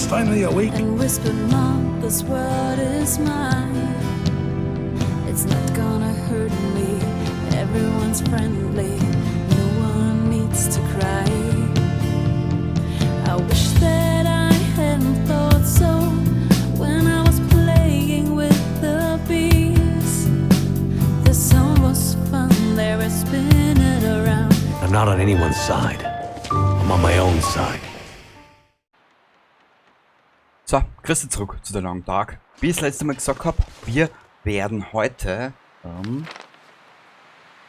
is finally awake. And whispered, Mom, this world is mine. It's not gonna hurt me. Everyone's friendly. No one needs to cry. I wish that I hadn't thought so when I was playing with the bees. The sun was fun, they were spinning around. I'm not on anyone's side. I'm on my own side. So, grüß dich zurück zu The Long Dark. Wie ich das letzte Mal gesagt habe, wir werden heute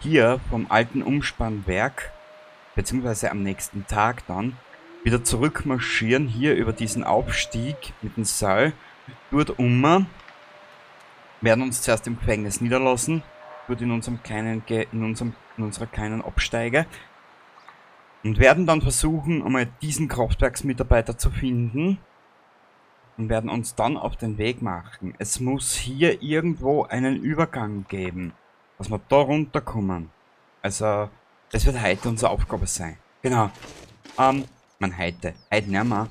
hier vom alten Umspannwerk, beziehungsweise am nächsten Tag dann, wieder zurückmarschieren, hier über diesen Aufstieg mit dem Seil, dort um, werden uns zuerst im Gefängnis niederlassen, dort in unserem kleinen, Ge-, in unserem, in unserer kleinen Absteige, und werden dann versuchen, einmal diesen Kraftwerksmitarbeiter zu finden und werden uns dann auf den Weg machen. Es muss hier irgendwo einen Übergang geben, dass wir da runterkommen. Also, das wird heute unsere Aufgabe sein. Genau. Man, heute. Heute nicht mehr.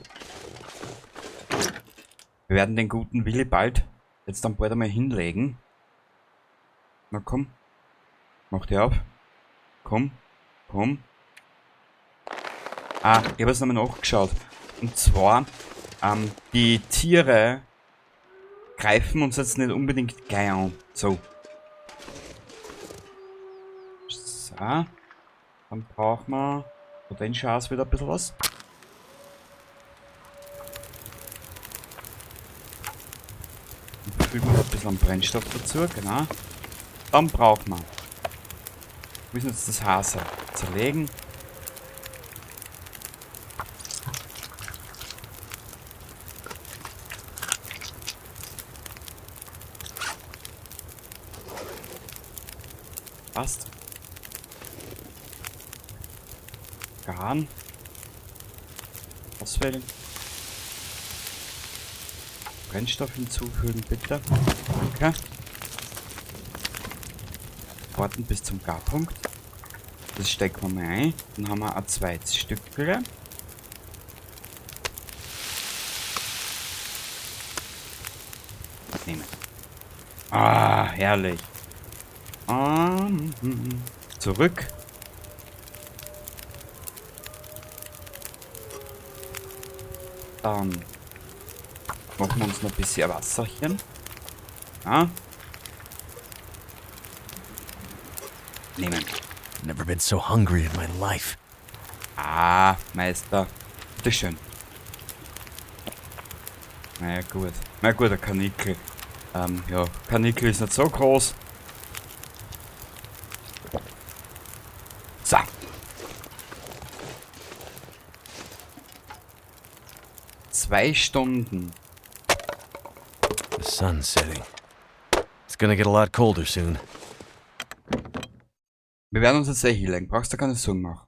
Wir werden den guten Willi bald jetzt dann bald einmal hinlegen. Na komm. Mach die auf. Komm. Komm. Ah, ich hab jetzt nochmal nachgeschaut. Und zwar, die Tiere greifen uns jetzt nicht unbedingt gleich an. So. So. Dann brauchen wir von den Scheiß wieder ein bisschen was. Dann fügen wir ein bisschen Brennstoff dazu, genau. Dann brauchen wir. Wir müssen jetzt das Hase zerlegen. Passt. Garn. Auswählen. Brennstoff hinzufügen, bitte. Danke. Warten bis zum Garpunkt. Das stecken wir mal ein. Dann haben wir ein zweites Stückchen. Nehmen. Ah, herrlich. Zurück. Dann machen wir uns noch ein bisschen Wasserchen. Ja. Nehmen. Never been so hungry in my life. Ah, Meister. Bitteschön. Na ja, gut. Na gut, der Karnickel. Ja, Karnickel ist nicht so groß. So. 2 Stunden. The sun's setting. It's gonna get a lot colder soon. Wir werden uns jetzt eh hinlegen. Brauchst du keine Sorgen machen.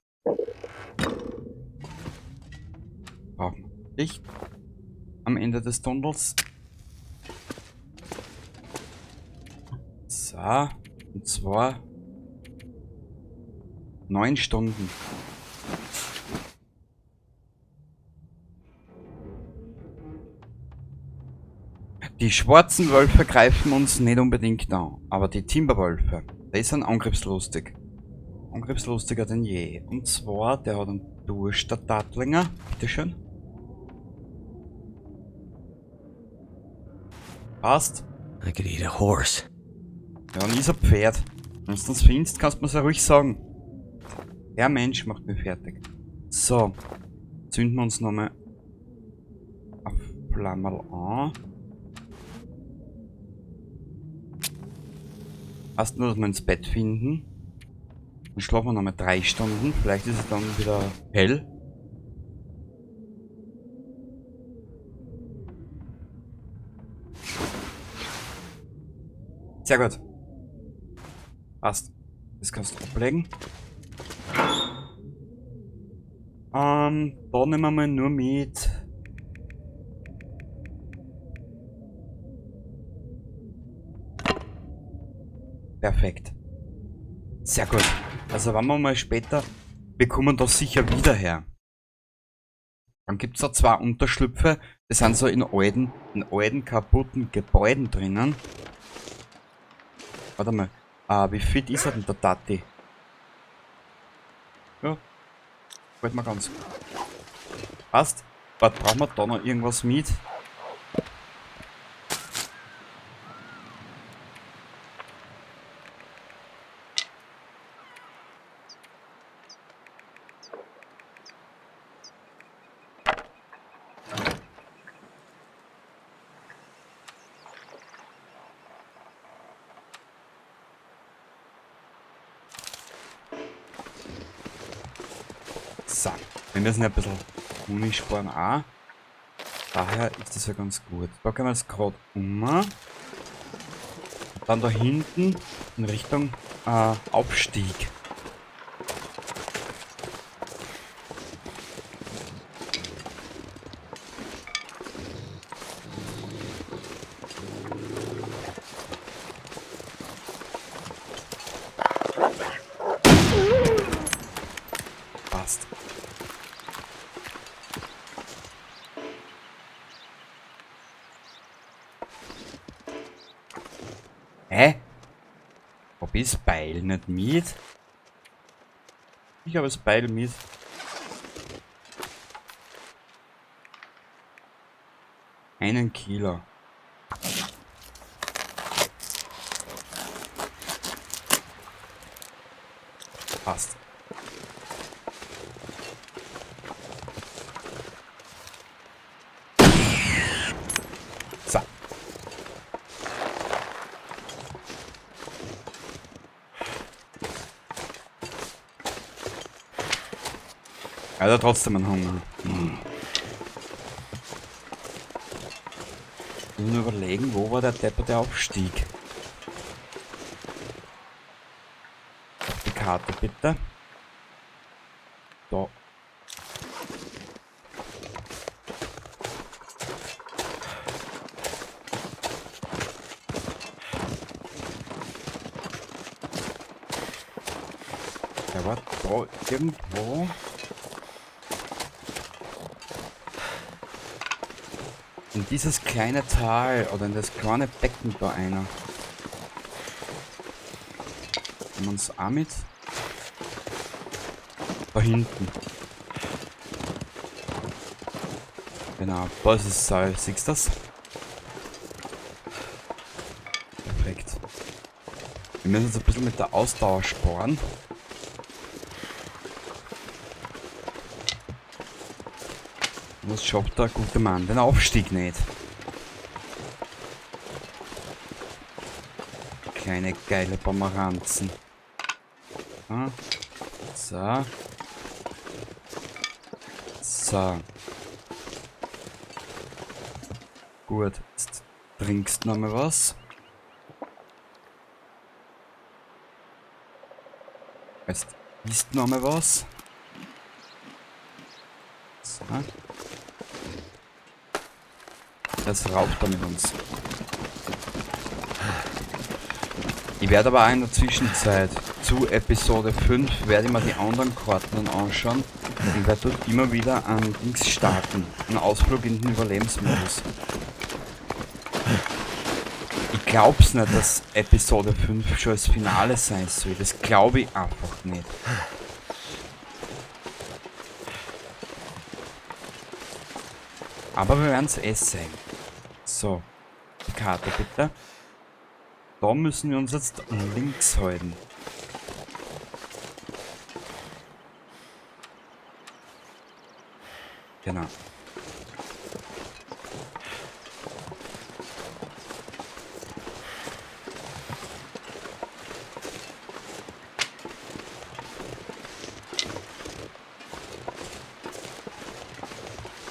Brauchen wir Licht am Ende des Tunnels. So. Und zwar 9 Stunden. Die schwarzen Wölfe greifen uns nicht unbedingt an, aber die Timberwölfe, die sind angriffslustig. Angriffslustiger denn je. Und zwar, der hat einen Durst, der Tatlinger. Bitteschön. Passt. I could eat a horse. Ja, und ich ein Pferd. Wenn du das findest, kannst du mir's ja ruhig sagen. Der Mensch macht mich fertig. So. Zünden wir uns nochmal auf Flammerl an. Erst nur, dass wir ins Bett finden. Dann schlafen wir nochmal 3 Stunden. Vielleicht ist es dann wieder hell. Sehr gut. Passt. Das kannst du ablegen. Da nehmen wir mal nur mit. Perfekt. Sehr gut. Also wenn wir mal später, wir kommen da sicher wieder her. Dann gibt's da 2 Unterschlüpfe. Die sind so in alten kaputten Gebäuden drinnen. Warte mal. Wie fit ist er denn, der Tati? Ja. Gefällt mir ganz gut. Passt. Warte, brauchen wir da noch irgendwas mit? So, wir müssen ja ein bisschen Muni sparen auch. Daher ist das ja ganz gut. Da gehen wir jetzt gerade um. Und dann da hinten in Richtung Aufstieg. Passt. Hä? Hab ich das Beil nicht mit? Ich habe das Beil mit. 1 Kilo. Passt. So. Ja, trotzdem einen Hunger. Ich muss nur überlegen, wo war der depperte Aufstieg? Auf die Karte bitte. Da. Der war da irgendwo. In dieses kleine Tal oder in das kleine Becken da einer. Nehmen wir uns auch mit. Da hinten. Genau, da ist das Seil. Siehst du das? Perfekt. Wir müssen jetzt ein bisschen mit der Ausdauer sparen. Was schafft der gute Mann den Aufstieg nicht? Kleine geile Pomeranzen. So. So. Gut, jetzt trinkst du noch mal was. Jetzt isst noch mal was. So. Das raucht er mit uns. Ich werde aber auch in der Zwischenzeit zu Episode 5 werde ich mir die anderen Karten dann anschauen und werde dort immer wieder an Dings starten. Einen Ausflug in den Überlebensmodus. Ich glaub's nicht, dass Episode 5 schon das Finale sein soll. Das glaub ich einfach nicht. Aber wir werden's eh sehen. So, die Karte bitte. Da müssen wir uns jetzt links halten. Genau.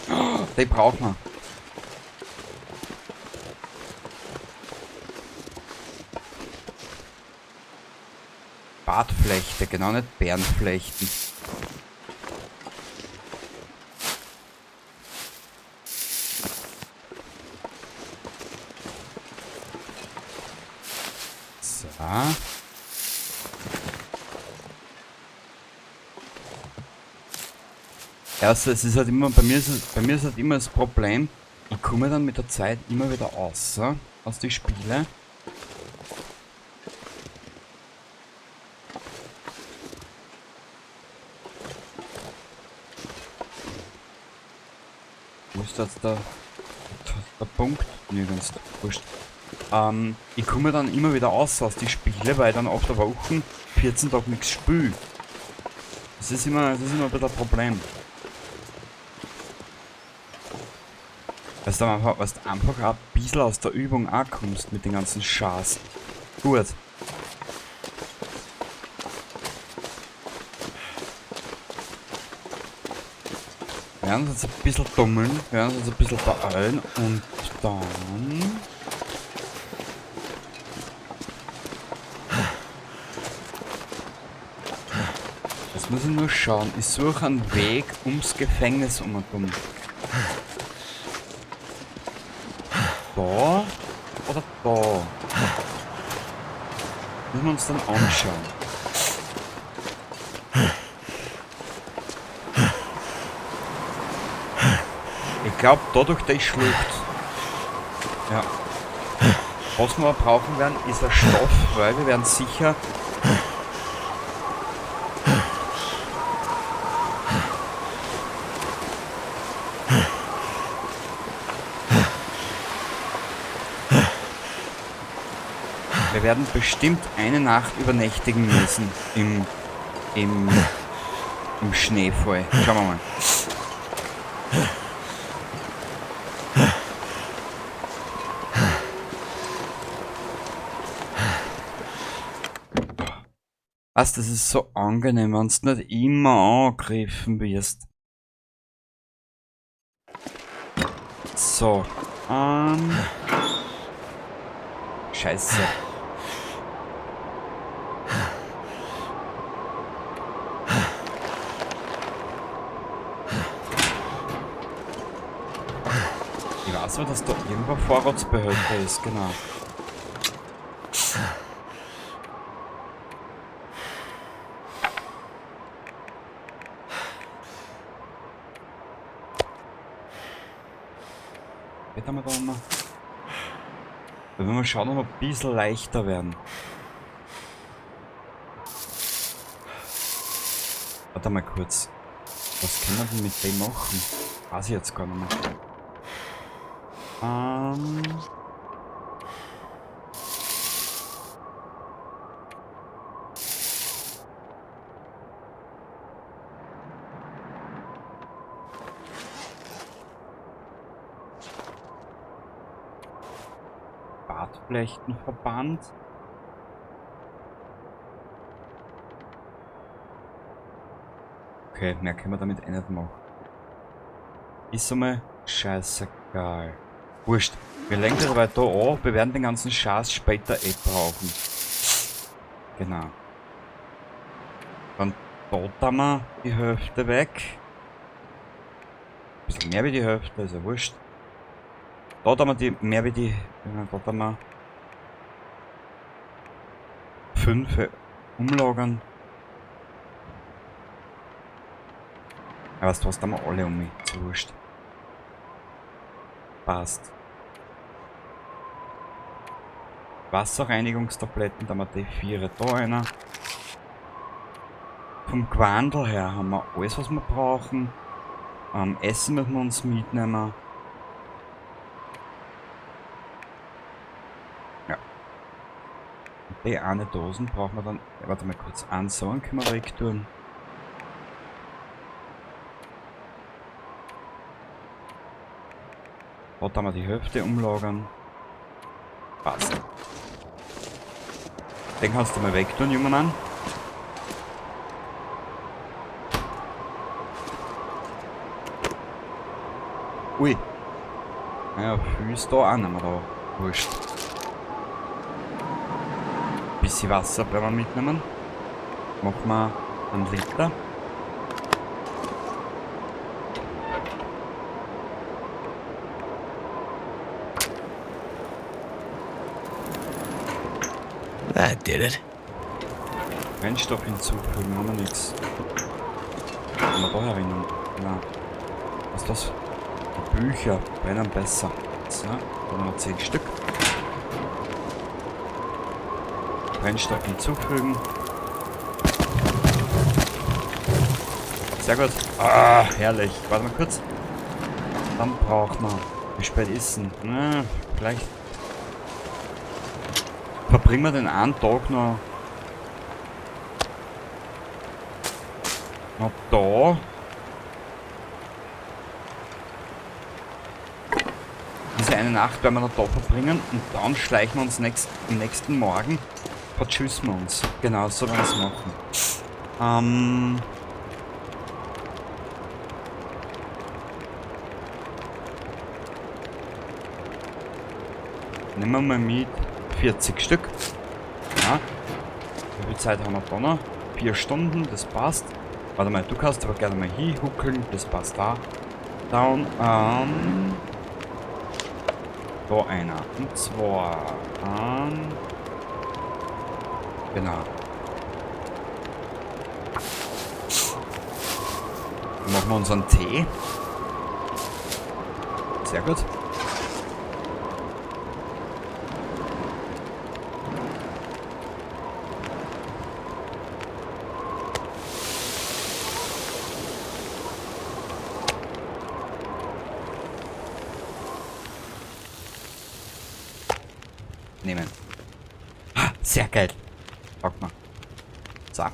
Oh, die brauchen wir. Bartflechte, genau, nicht Bärenflechten. So. Also es ist halt immer, bei mir ist halt immer das Problem, Ich komme dann mit der Zeit immer wieder raus aus den Spielen. Wo ist jetzt der Punkt? Nirgends. Wurscht. Ich komme dann immer wieder raus aus die Spiele, weil ich dann auf der Woche 14 Tage nichts spiele. Das ist immer ein bisschen ein Problem. Weil du einfach auch ein bisschen aus der Übung auch kommst mit den ganzen Schaß. Gut. Wir werden uns jetzt ein bisschen tummeln, wir werden uns ein bisschen beeilen und dann... Jetzt muss ich nur schauen, ich suche einen Weg ums Gefängnis herum. Da oder da? Müssen wir uns dann anschauen. Ich glaube, da durch die Schlucht. Ja. Was wir aber brauchen werden, ist ein Stoff, weil wir werden sicher... Wir werden bestimmt eine Nacht übernächtigen müssen im Schneefall. Schauen wir mal. Was, das ist so angenehm, wenn du nicht immer angegriffen wirst. So. Scheiße. Ich weiß aber, dass da irgendwo ein Vorratsbehälter ist, genau. Haben wir da mal. Wenn wir mal schauen, ob wir ein bisschen leichter werden. Warte mal kurz. Was können wir denn mit dem machen? Weiß ich jetzt gar nicht mehr. Bartflechtenverband. Okay, mehr können wir damit eh nicht machen. Ist einmal scheißegal. Wurscht. Wir lenken das aber da an. Wir werden den ganzen Scheiß später eh brauchen. Genau. Dann da wir die Hälfte weg. Ein bisschen mehr wie die Hälfte, ist ja wurscht. Da haben wir die mehr wie die. Da haben wir 5 umlagern. Ja, weißt du was, da haben wir alle um mich. Ist wurscht. Passt. Wasserreinigungstabletten, da haben wir die 4 da einer. Vom Quandl her haben wir alles, was wir brauchen. Essen müssen wir uns mitnehmen. Ja. Und die eine Dosen brauchen wir dann. Ja, warte mal kurz. Einen so können wir wegtun. Da haben wir die Hälfte umlagern. Passt. Den kannst du mal wegtun, junger Mann. Ui. Naja, viel ist da auch nicht mehr da. Wurscht. Bisschen Wasser bleiben wir mitnehmen. Machen wir einen Liter. That did it. Brennstoff hinzufügen, haben wir nichts. Kann man da erinnern? Nein. Was ist das? Bücher brennen besser. So, da haben wir noch 10 Stück. Brennstoff hinzufügen. Sehr gut. Ah, herrlich. Warte mal kurz. Dann braucht man. Wie spät ist denn? Na, vielleicht verbringen wir den einen Tag noch. Noch da. Diese eine Nacht werden wir noch da verbringen und dann schleichen wir uns am nächsten Morgen. Vertschüssen wir uns. Genau, so werden wir es machen. Nehmen wir mal mit 40 Stück. Ja. Wie viel Zeit haben wir da noch? 4 Stunden, das passt. Warte mal, du kannst aber gerne mal hinhuckeln, das passt da. Down, da einer. Und zwar, genau. Dann machen wir unseren Tee. Sehr gut. Nehmen. Ah, sehr geil. Sag mal. So.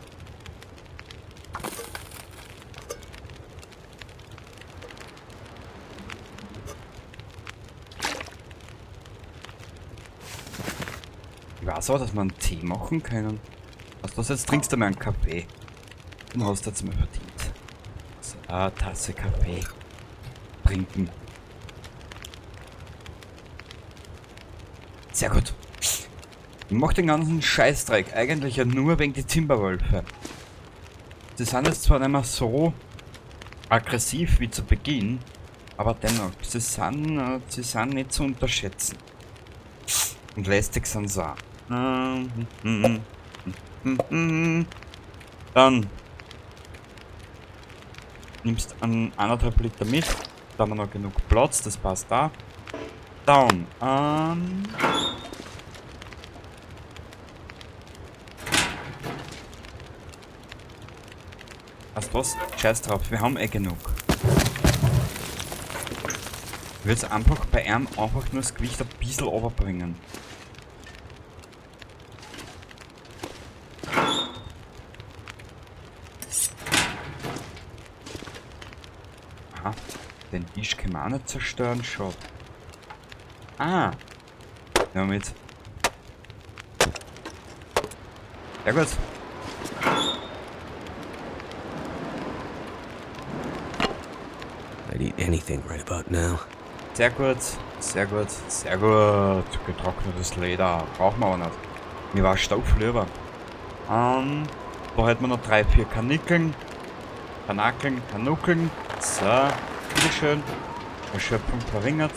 Ich weiß auch, dass wir einen Tee machen können. Was das jetzt trinkst du mal einen Kaffee. Den hast du jetzt mal verdient. So, eine Tasse Kaffee. Trinken. Sehr gut. Ich mach den ganzen Scheißdreck eigentlich ja nur wegen die Timberwölfe. Sie sind jetzt zwar nicht mehr so aggressiv wie zu Beginn, aber dennoch, sie sind nicht zu unterschätzen. Und lästig sind sie auch. Dann nimmst einen 1,5 Liter mit. Da haben wir noch genug Platz, das passt da. Down. Weißt du was? Scheiß drauf, wir haben eh genug. Ich würd's einfach bei ihm einfach nur das Gewicht ein bisschen runterbringen. Aha, den Tisch können wir auch nicht zerstören, schade. Ah! Nehmen wir mit. Ja gut. I'd eat anything right about now. Sehr gut, sehr gut, sehr gut. Getrocknetes Leder. Brauchen wir aber nicht. Mir war Stoff lieber. Da hätten wir noch 3, 4 Karnickeln. Karnakeln, Karnuckeln. So, bitteschön. Erschöpfung verringert.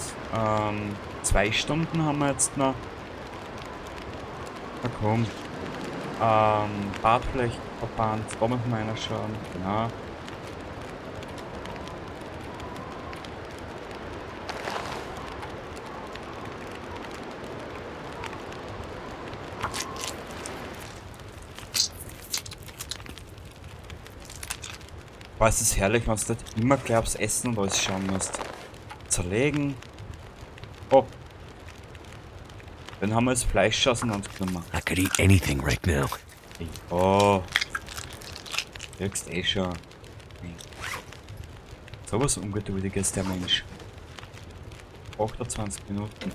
2 Stunden haben wir jetzt noch. Na komm. Bartflächenverband, da müssen wir einer schauen. Genau. Boah, es ist herrlich, wenn du nicht immer gleich aufs Essen und alles schauen musst. Zerlegen. Oh. Dann haben wir das Fleisch auseinandergenommen. I could eat anything right now. Oh. Kriegst eh schon. Nee. So was Ungeduldiges, der Mensch. 28 Minuten.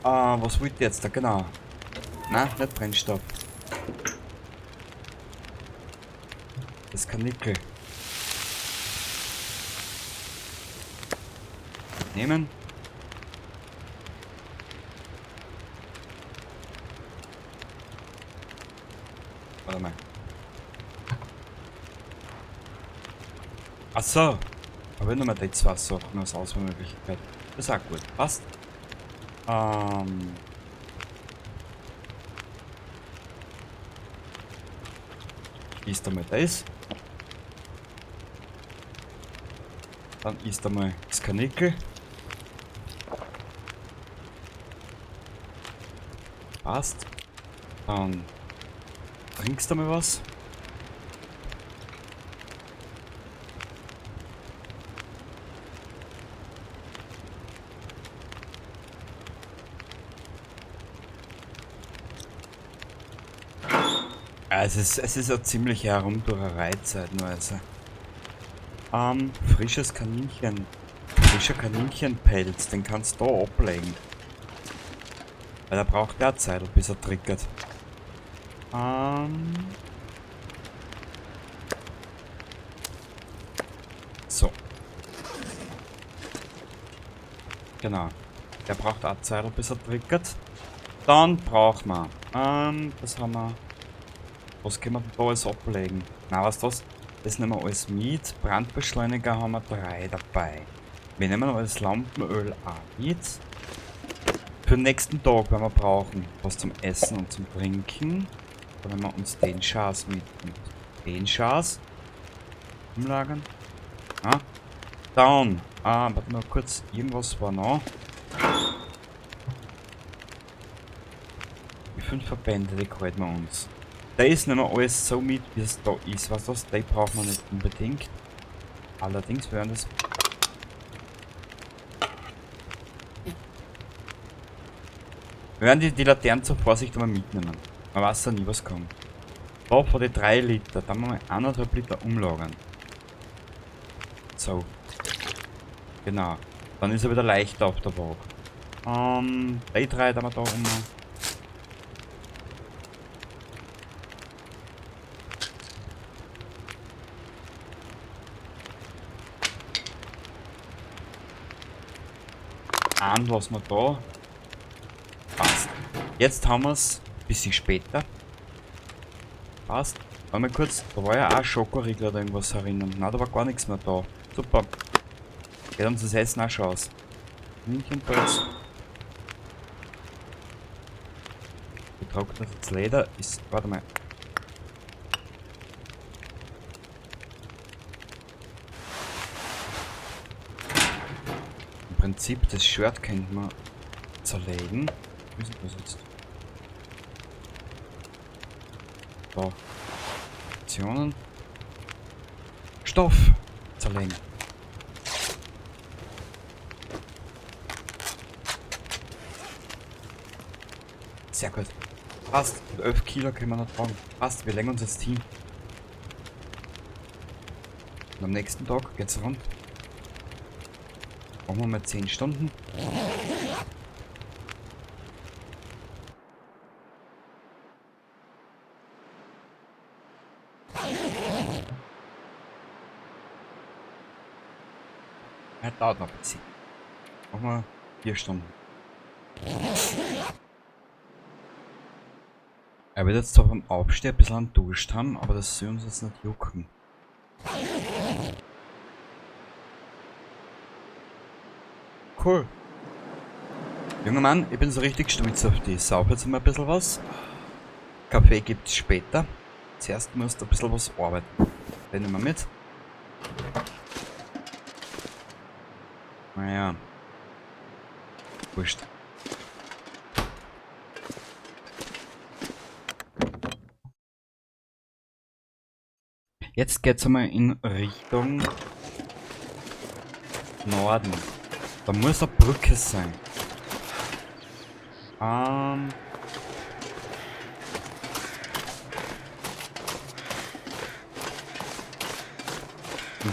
Ah, was wollt ihr jetzt da? Genau. Nein, nicht Brennstoff. Das Karnickel. Nehmen. Warte mal. Achso. Aber nur mal die zwei Sachen als Auswahlmöglichkeit. Das ist auch gut. Passt. Isst einmal das. Dann isst einmal das Karnickel. Passt. Dann trinkst du mal was. Es ist eine ziemliche Herumturerei zeitweise. Frisches Kaninchen. Frischer Kaninchenpelz, den kannst du da ablegen. Weil er braucht ja Zeit, bis er triggert. So. Genau. Der braucht auch Zeit, bis er triggert. Dann brauchen wir. Was haben wir? Was können wir denn da alles ablegen? Na, was ist das? Das nehmen wir alles mit. Brandbeschleuniger haben wir 3 dabei. Wir nehmen aber das Lampenöl auch mit. Für den nächsten Tag werden wir brauchen was zum Essen und zum Trinken. Dann nehmen wir uns den Schaß mit. Und den Schaß. Umlagern. Ja. Dann. Warte mal kurz. Irgendwas war noch. Die 5 Verbände, die halten wir uns. Da ist nicht mehr alles so mit, wie es da ist. Was das? Die braucht man nicht unbedingt. Allerdings werden das. Wir werden die Laternen zur Vorsicht einmal mitnehmen. Man weiß ja nie, was kommt. Da vor die 3 Liter, da haben wir mal 1,5 Liter umlagern. So. Genau. Dann ist er wieder leichter auf der Waage. Die 3 da wir da um. An lassen wir da. Passt. Jetzt haben wir's ein bisschen später. Passt. Warte mal kurz, da war ja auch Schokoriegel oder irgendwas herinnen. Nein, da war gar nichts mehr da. Super. Geht uns das Essen auch schon aus. Kaninchenpelz. Getrocknetes Leder ist. Warte mal. Im Prinzip, das Shirt könnte man zerlegen. Wie ist denn das jetzt? Da. Aktionen. Stoff zerlegen. Sehr gut. Passt. Mit 11 Kilo können wir noch tragen. Passt, wir legen uns jetzt hin. Und am nächsten Tag geht's rund. Machen wir mal 10 Stunden. Ja, dauert noch ein bisschen. Machen wir 4 Stunden. Er wird jetzt zwar beim Aufstehen ein bisschen einen Durst haben, aber das soll uns jetzt nicht jucken. Cool. Junger Mann, ich bin so richtig stolz auf dich. Sauf jetzt mal ein bisschen was. Kaffee gibt's später. Zuerst musst du ein bisschen was arbeiten. Den nehmen wir mit. Naja. Wurscht. Jetzt geht's einmal in Richtung Norden. Da muss eine Brücke sein. Und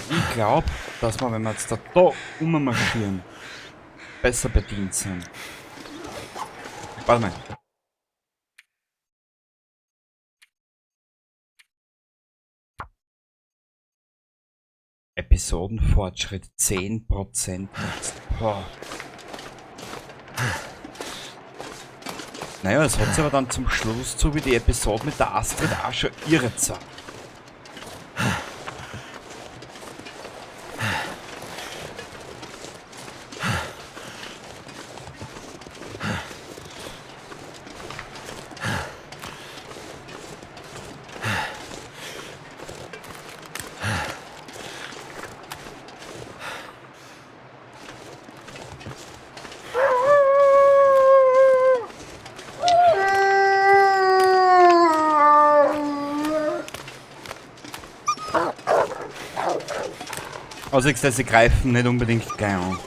ich glaub, dass wir, wenn wir jetzt da rummarschieren, besser bedient sind. Warte mal. Episodenfortschritt 10%. Boah. Naja, es hat sich aber dann zum Schluss zu, wie die Episode mit der Astrid auch schon irre zart. Also ich sie greifen nicht unbedingt gleich an.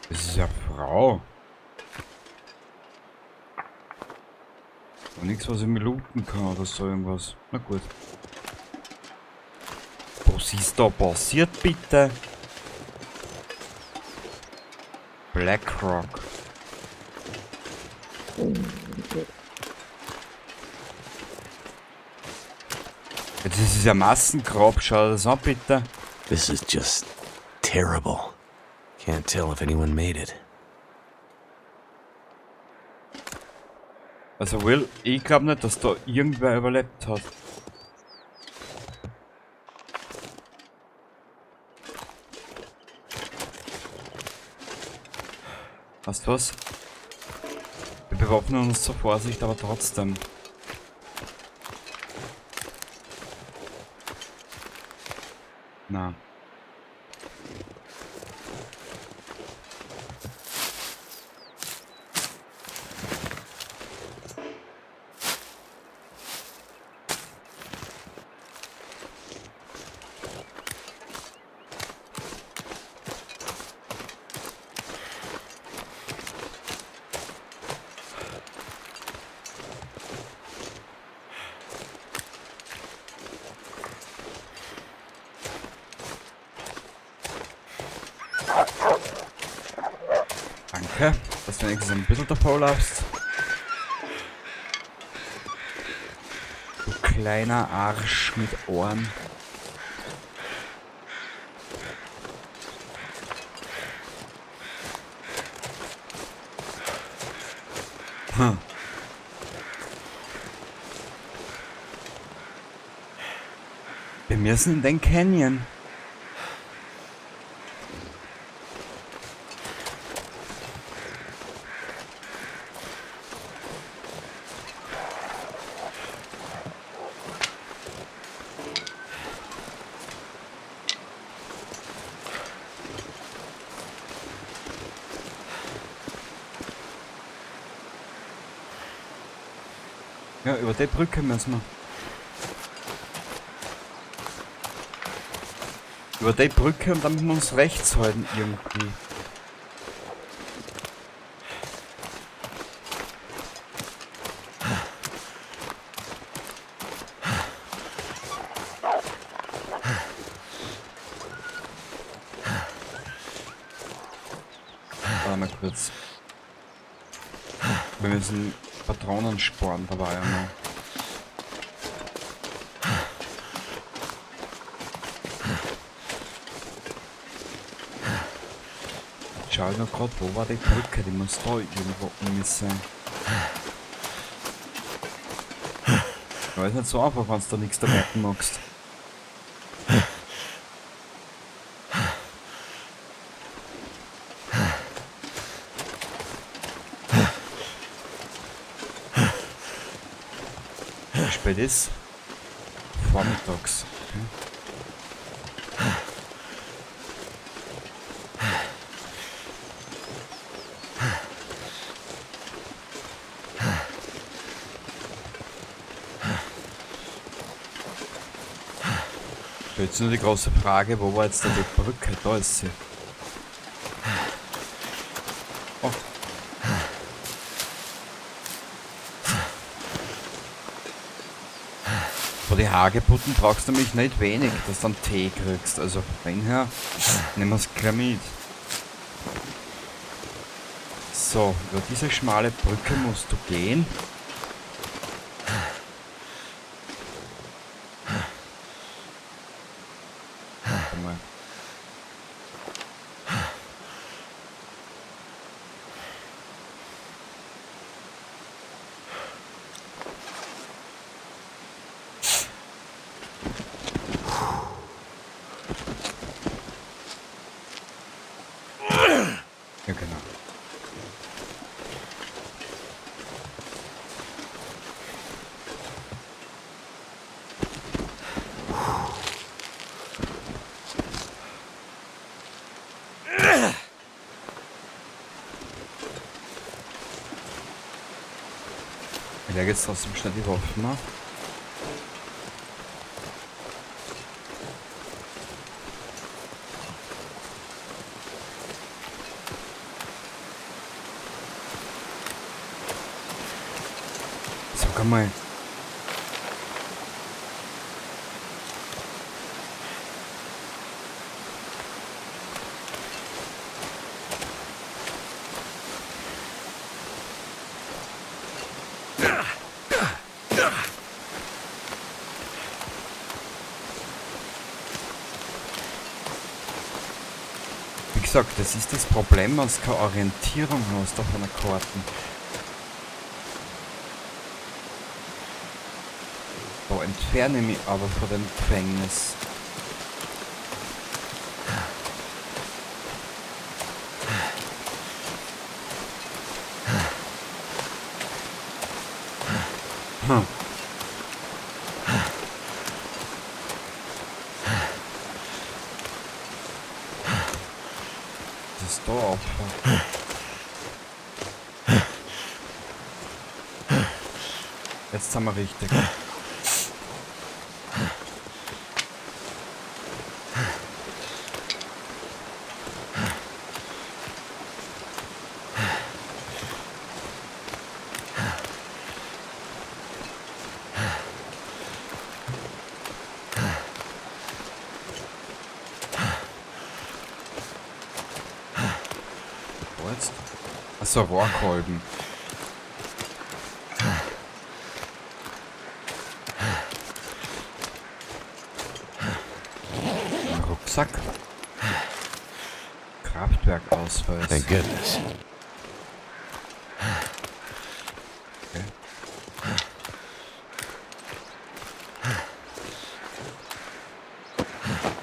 Das ist ja Frau. Aber nichts, was ich mir looten kann oder so irgendwas. Na gut. Was ist da passiert, bitte? Blackrock. Das ist ja Massengrab, schau das an, bitte. This is just terrible. Can't tell if anyone made it. Also Will, ich glaube nicht, dass da irgendwer überlebt hat. Weißt du was? Wir bewaffnen uns zur Vorsicht, aber trotzdem. Na. Danke, dass du wenigstens ein bisschen davor laufst. Du kleiner Arsch mit Ohren. Hm. Wir müssen in den Canyon. Ja, über die Brücke müssen wir. Über die Brücke und dann müssen wir uns rechts halten irgendwie. Warte mal kurz. Wir müssen Patronen sparen, da war ja noch. Schau ich noch grad, wo war die Brücke? Die muss da irgendwo um sein. Aber ist nicht so einfach, wenn du da nichts da merken magst. Wie spät ist? Vormittags. Okay. Jetzt nur die große Frage, wo war jetzt da die Brücke? Da ist sie. Oh. Vor die Hagebutten brauchst du nämlich nicht wenig, dass du einen Tee kriegst. Also von dem her, nehmen wir's gleich mit. So, über diese schmale Brücke musst du gehen. Ja, genau. lege jetzt trotzdem schnell die Waffen auf. Sag einmal. Wie gesagt, das ist das Problem, wenn du keine Orientierung hast auf einer Karte. Da entferne ich mich aber von dem Gefängnis. Das ist da auf. Jetzt sind wir richtig. Achso, Rohrkolben. Ein Rucksack. Kraftwerkausweis. Thank goodness. Okay.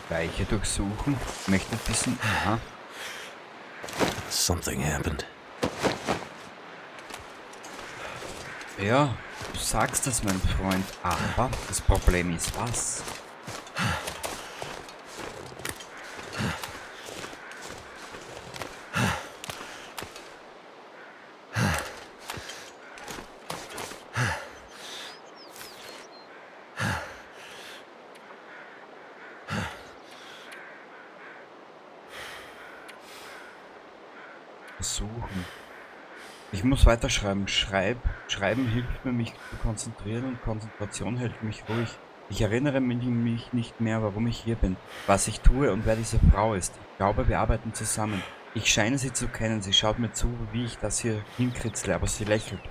Leiche durchsuchen. Möchte wissen. Aha. Something happened. Ja, du sagst es, mein Freund, aber das Problem ist was? Suchen. Ich muss weiterschreiben. Schreiben hilft mir, mich zu konzentrieren, und Konzentration hält mich ruhig. Ich erinnere mich nicht mehr, warum ich hier bin, was ich tue und wer diese Frau ist. Ich glaube, wir arbeiten zusammen. Ich scheine sie zu kennen. Sie schaut mir zu, wie ich das hier hinkritzle, aber sie lächelt.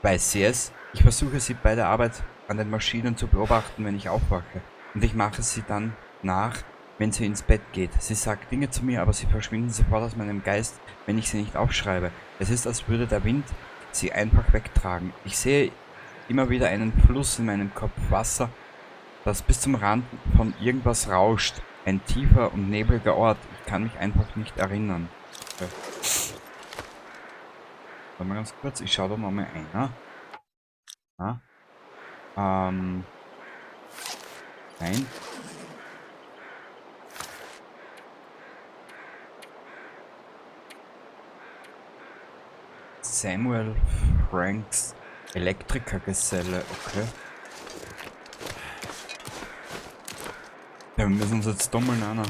Weiß sie es? Ich versuche sie bei der Arbeit an den Maschinen zu beobachten, wenn ich aufwache. Und ich mache sie dann nach, wenn sie ins Bett geht. Sie sagt Dinge zu mir, aber sie verschwinden sofort aus meinem Geist, wenn ich sie nicht aufschreibe. Es ist, als würde der Wind sie einfach wegtragen. Ich sehe immer wieder einen Fluss in meinem Kopf, Wasser, das bis zum Rand von irgendwas rauscht. Ein tiefer und nebliger Ort. Ich kann mich einfach nicht erinnern. Okay. Warte mal ganz kurz, ich schaue da nochmal ein. Ja. Nein. Samuel Franks Elektrikergeselle, okay. Ja, wir müssen uns jetzt dummeln, Anna.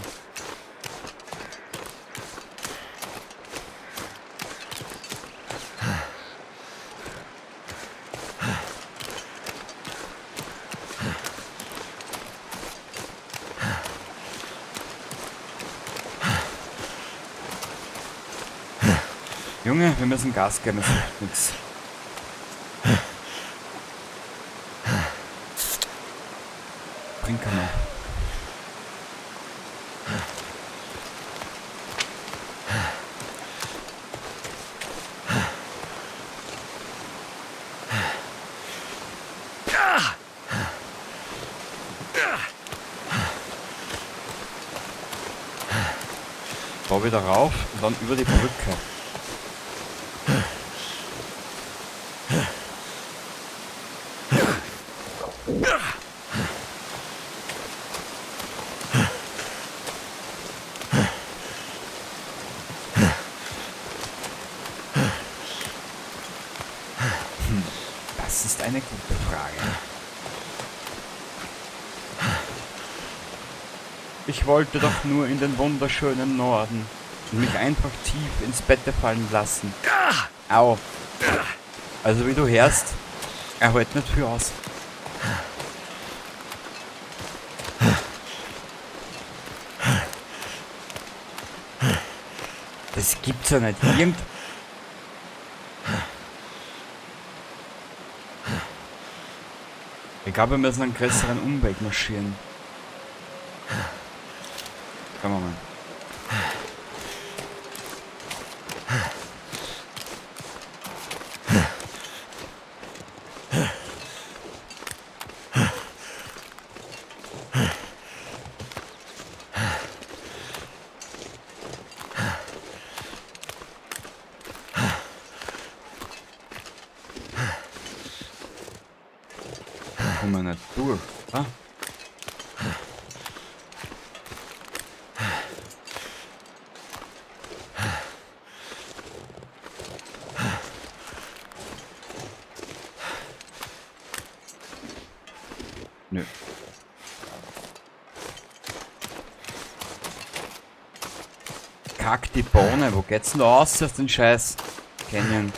Junge, wir müssen Gas geben, es hilft nichts. Bringt keiner. Bau wieder rauf und dann über die Brücke. Ich wollte doch nur in den wunderschönen Norden und mich einfach tief ins Bett fallen lassen. Au. Also wie du hörst, er hält nicht viel aus. Das gibt's ja nicht. Ich glaube, wir müssen einen größeren Umweg marschieren. Schauen wir mal. Kommen wir nicht durch, oder? Nö. Kack die Bohne, wo geht's denn da raus aus den Scheiß Canyon?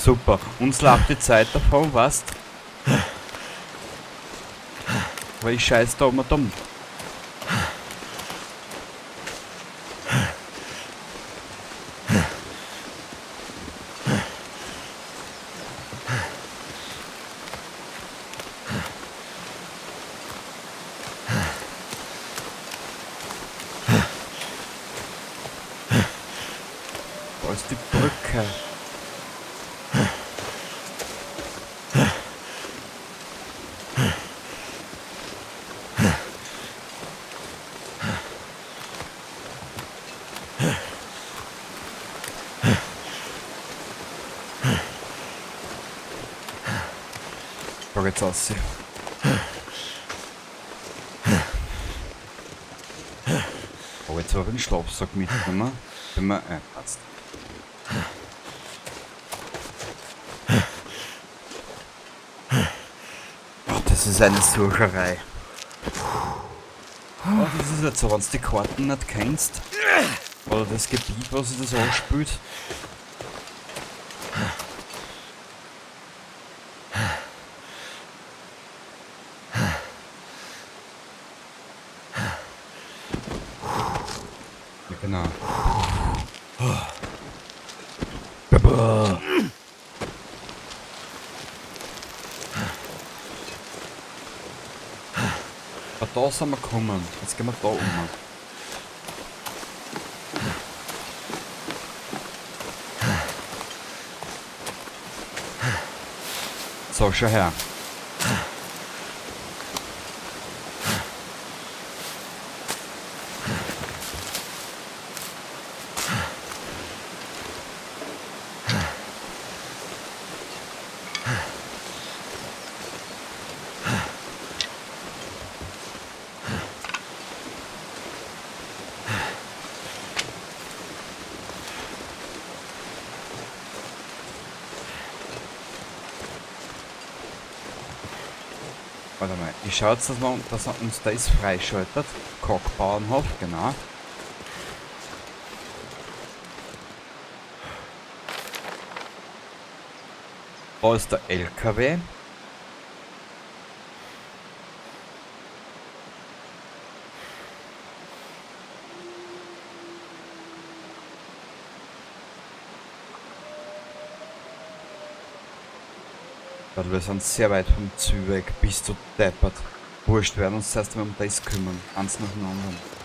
Super, uns läuft die Zeit davon, weißt? Weil ich scheiß da immer dumm. Da ist die Brücke. Da geht's raus. Oh, jetzt habe ich den Schlafsack mitgenommen. Wenn wir, passt. Oh, das ist eine Sucherei. Oh, das ist jetzt so, wenn du die Karten nicht kennst. Oder das Gebiet, was sich das anspielt. Ja, genau. Aber da sind wir gekommen. Jetzt gehen wir da um. So, schau her. Warte mal, ich schau jetzt, dass er uns das freischaltet. Kochbauernhof, genau. Da ist der LKW. Weil wir sind sehr weit vom Ziel weg, bis zu deppert. Wurscht, wir werden uns zuerst einmal um das kümmern. Eins nach dem anderen.